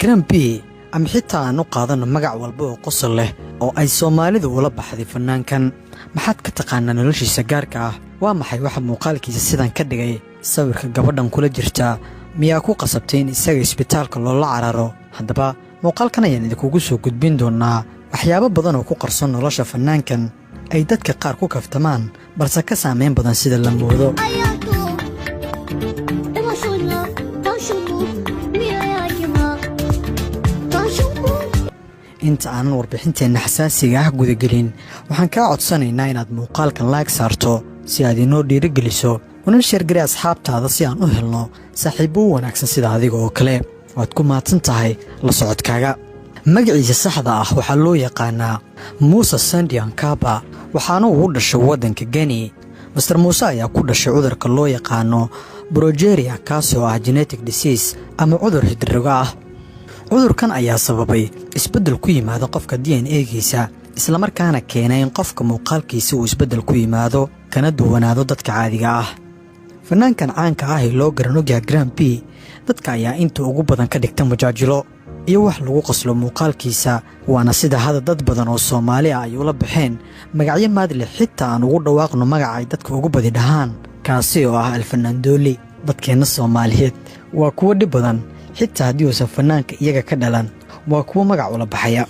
Grand P ama xitaa aan u qaadano magac walba oo qosol leh oo ay Soomaalidu ula baxday fannaankan. Maxaad ka taqaanaa noloshiisa gaarka ah? Waa maxay waxa muuqaalkiisa sidan ka dhigay? Sawirka gabadhan kula jirta miyaa ku qasabtay in isaga isbitaalka loola cararo? Haddaba muuqaalkan ayaan idinkugu soo gudbin doonnaa waxyaabo badan oo ku qarson nolosha fannaankan ay dadka qaar ku kaftamaan, balse ka saamayn badan sida la moodo. Ayato Emotional Tashumu Miyajima Tashumu. Inta aanan warbixinteenna xasaasiga ah gudagelin, waxaan kaa codsanaynaa inaad muuqaalkan like saarto si aad inoo dhiirigeliso, una share gari asxaabtaada si aan u helno saaxiibbo u wanaagsan sida adiga oo kale. Waad ku mahadsan tahay la socodkaaga. Magaciisa saxda ah waxaa loo yaqaanaa Muuse Sandian Kaba, waxaana uu u dhashay waddanka Geni. Mister Muuse ayaa ku dhashay cudurka loo yaqaano progeria, kaasi oo ah genetic disease ama cudur hidroga ah. Cudurkan ayaa sababay isbeddel ku yimaado qofka DNA-giisa, islamarkaana keenay in qofka muuqaalkiisa uu isbeddel ku yimaado, kana duwanaado dadka caadiga ah. Fanaankan caanka ah ee loo garanogyaha Grand P, dadka ayaa inta ugu badan ka dhigta majaajilo iyo wax lagu qoslo muuqaalkiisa, waana sida hadda dad badan oo Soomaali ah ay ula baxeen magacyo maadle, xitaa aan ugu dhawaaqno magaca ay dadka ugu badi dhahaan, kaasi oo ah Alfanaandooli. Dadkeenna Soomaaliyeed waa kuwo dhib badan, xitaa haddii uusan fanaanka iyaga ka dhalan, waa kuwo magac ula baxaya.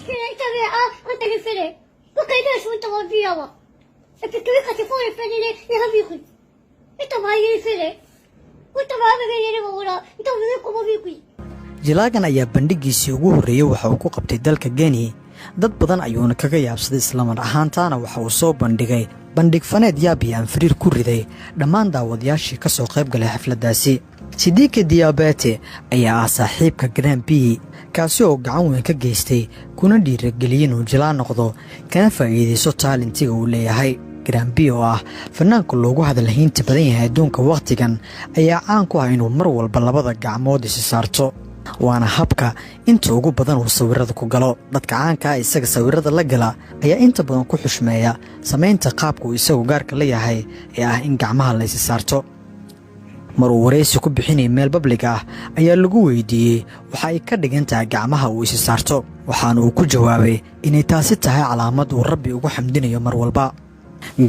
Jilaagan ayaa bandhiggiisii ugu horreeyey waxa uu ku qabtay dalka Geni. Dad badan ayuuna kaga yaabsaday, islamar ahaantaana waxa uu soo bandhigay bandhig faneed yaab iyo anfariir ku riday dhammaan daawadayaashii ka soo qayb galay xafladdaasi. Sidiika Diabete ayaa ah saaxiibka Grand P, kaasi oo gacan weyn ka geystay kuna dhiirageliyey inuu jilaa noqdo, kana faa'iidayso talent-iga uu leeyahay. Grand P oo ah fanaanka loogu hadalhaynta badan yahay adduunka wakhtigan ayaa caan ku ah inuu mar walba labada gacmood isi saarto, waana habka inta ugu badan uu sawirada ku galo. Dadka caanka ah isaga sawirada la gala ayaa inta badan ku xushmeeya samaynta qaabka uu isagu gaarka la yahay ee ah in gacmaha la isi saarto. Mar uu waraysi ku bixinaya meel public ah ayaa lagu weydiiyey waxa ay ka dhigan tahay gacmaha uu isi saarto, waxaana uu ku jawaabay inay taasi tahay calaamad uu Rabbi ugu xamdinayo mar walba.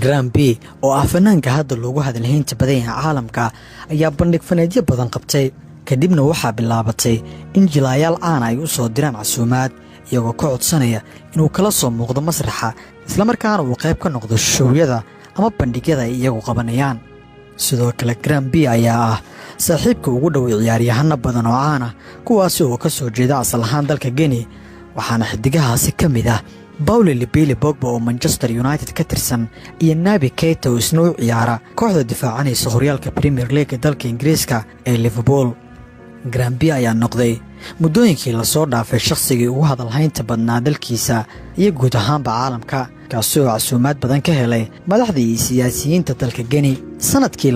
Grand P oo ah fanaanka hadda loogu hadalhaynta badan yahay caalamka ayaa bandhig faneedyo badan qabtay. Kadibna waxaa bilaabatay in jilaayaal caana ay u soo diraan casuumaad, iyagoo ka codsanaya inuu kala soo muuqdo masraxa, islamarkaana uu qayb ka noqdo show-yada ama bandhigyada ay iyagu qabanayaan. Sidoo kale Grand P ayaa ah saaxiibka ugu dhoway ciyaaryahano badan oo caan ah, kuwaasi oo ka soo jeeda asal ahaan dalka Geni, waxaana xidigahaasi ka mid ah Paul Labile Pogba oo Manchester United ka tirsan iyo Naby Keita oo isna u ciyaara kooxda difaacanaysa horyaalka Premier League-ga dalka Ingiriiska ee Liverpool. Grand P ayaa noqday muddooyinkii lasoo dhaafay shakhsigii ugu hadalhaynta badnaa dalkiisa iyo guud ahaanba caalamka, kaasi oo casuumaad badan ka helay madaxda iyo siyaasiyiinta dalka Geni. Sannadkii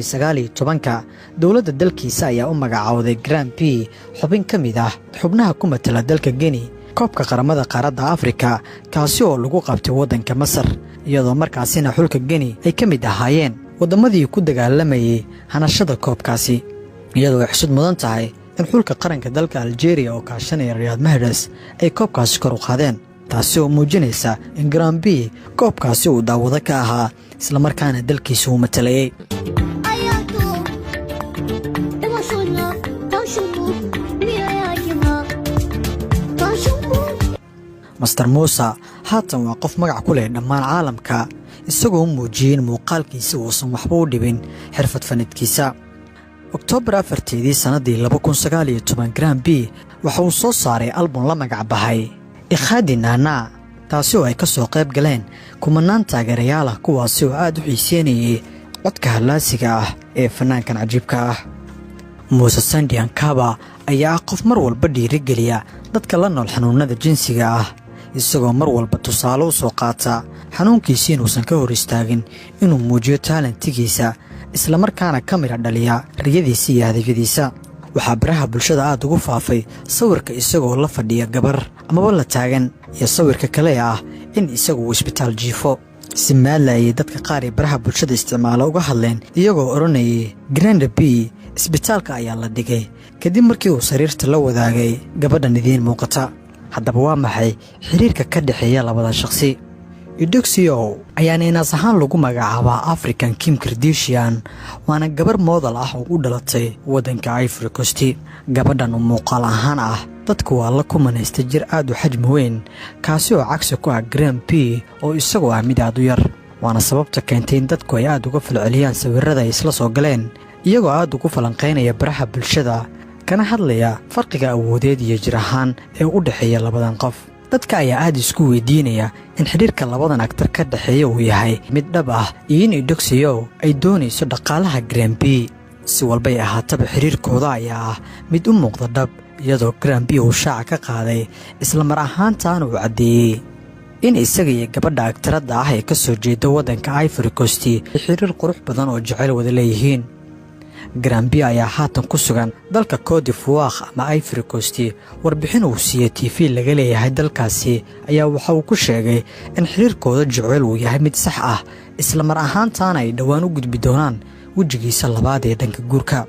2019-ka dowladda dalkiisa ayaa u magacaawday Grand P xubin ka mid ah xubnaha ku matala dalka Geni koobka qaramada qaaradda Afrika, kaasi oo lagu qabtay waddanka Masar, iyadoo markaasina xulka Geni ay ka mid ahaayeen wadammadii ku dagaalamayay hanashada koobkaasi, iyadoo ay xusud mudan tahay in xulka qaranka dalka Aljeeriya oo kaashanaya Riyaad Mahrez ay koobkaasi kor u qaadeen, taasi oo muujinaysa in Grand P koobkaasi uu daawado ka ahaa, islamarkaana dalkiisa uu matalayay. Ayato Emotional Tashumu Miyajima Tashumu. Mister Muuse haatan waa qof magac ku leh dhammaan caalamka, isagoo muujiyey in muuqaalkiisa uusan waxba u dhibin xirfad fanidkiisa. Oktoobar 4-teedii sannaddii 2019, Grand P waxa uu soo saaray album la magac baxay Ikhadi Nana, taasi oo ay ka soo qayb galeen kumanaan taageerayaal ah, kuwaasi oo aad u xiiseynayay codka hallaasiga ah ee fanaankan cajiibka ah. Muuse Sandian Kaba ayaa ah qof mar walba dhiirigeliya dadka la nool xanuunnada jinsiga ah, isagoo mar walba tusaale u soo qaata xanuunkiisi inuusan ka hor istaagin inuu muujiyo talent-igiisa, islamarkaana ka midha dhaliya riyadiisa iyo hadafyadiisa. Waxaa baraha bulshada aad ugu faafay sawirka isagoo la fadhiya gabar amaba la taagan iyo sawirka kale ah in isagu uu isbitaal jiifo. Si maadla ayay dadka qaar ee baraha bulshada isticmaala uga hadleen, iyagoo odhanayay Grand P isbitaalka ayaa la dhigay kadib markii uu sariirta la wadaagay gabadhan idiin muuqata. Haddaba waa maxay xiriirka ka dhexeeya labada shaqsi? Eudoxie Yao ayaana inaas ahaan lagu magacaabaa African Kim Kardashian, waana gabar model ah oo u dhalatay waddanka Ivory Coast. Gabadhan oo muuqaal ahaan ah dadku waa la ku manaystay jir aad u xajmi weyn, kaasi oo cagsi ku ah Grand P oo isagoo ah mid aad u yar. Waana sababta keentay in dadku ay aad uga falceliyaan sawirrada ay isla soo galeen, iyagoo aad ugu falanqaynaya baraha bulshada, kana hadlaya farqiga awoodeed iyo jir ahaan ee u dhexeeya labadan qof. Dadka ayaa aad isku weydiinaya in xidhiirka labadan actor ka dhexeeya uu yahay mid dhab ah iyo in Eudoxie Yao ay doonayso dhaqaalaha Grand P. Si walbay ahaataba, xiriirkooda ayaa ah mid u muuqda dhab, iyadoo Grand P uu shaaca ka qaaday, isla mar ahaantaana uu caddeeyey in isaga iyo gabadha actoradda ah ee ka soo jeeda waddanka Ivory Coast ay xiriir qurux badan oo jeceyl wada leeyihiin. Grand P ayaa haatan ku sugan dalka Cote d'Ivoire ama Ivory Coast. Warbixin uu siiyey TV laga leeyahay dalkaasi ayaa waxa uu ku sheegay in xiriirkooda jeceyl uu yahay mid sax ah, isla mar ahaantaana ay dhowaan u gudbi doonaan wejigiisa labaad ee dhanka guurka.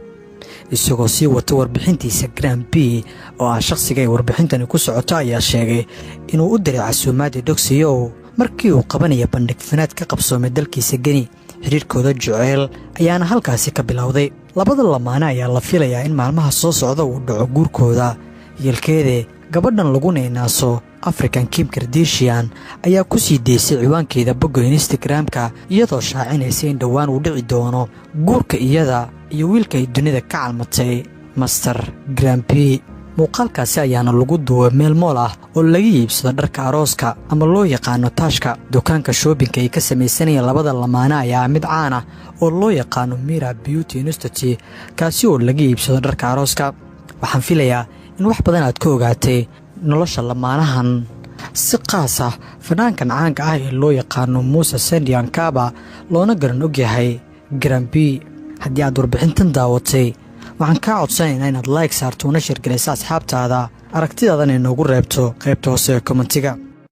Isagoo sii wata warbixintiisa, Grand P oo ah shakhsiga ay warbixintani ku socoto ayaa sheegay inuu u diray casuumaad Eudoxie Yao markii uu qabanaya bandhig faneed ka qabsoomay dalkiisa Geni. Xidhiirkooda jeceyl ayaana halkaasi ka bilowday. Labada lamaane ayaa la filayaa in maalmaha soo socda uu dhaco guurkooda. Yeelkeede, gabadhan lagu naynaaso African Kim Kardashian ayaa ku sii deysay ciwaankeeda bogga Instagram-ka, iyadoo shaacinaysa in dhowaan uu dhici doono guurka iyada iyo wiilka ay dunida ka calmatay, Master Grand P. Muuqaalkaasi ayaana lagu duubay meel mall ah oo laga iibsado dharka arooska ama loo yaqaano taashka. Dukaanka shoppingka ay ka samaysanayeen labada lamaane ayaa mid caan ah oo loo yaqaano Mira Beauty Institute, kaasi oo laga iibsado dharka arooska. Waxaan filayaa in wax badan aad ka ogaatay nolosha lamaanahan, si qaas ah fanaankan caanka ah ee loo yaqaano Muuse Sandian Kaba, loona garan ogyahay Grand P. Haddii aad warbixintan daawatay, waxaan kaa codsanaynaa inaad like saarto una share garaysa asxaabtaada, aragtidaadana inoogu reebto qaybta hoose ee commentiga.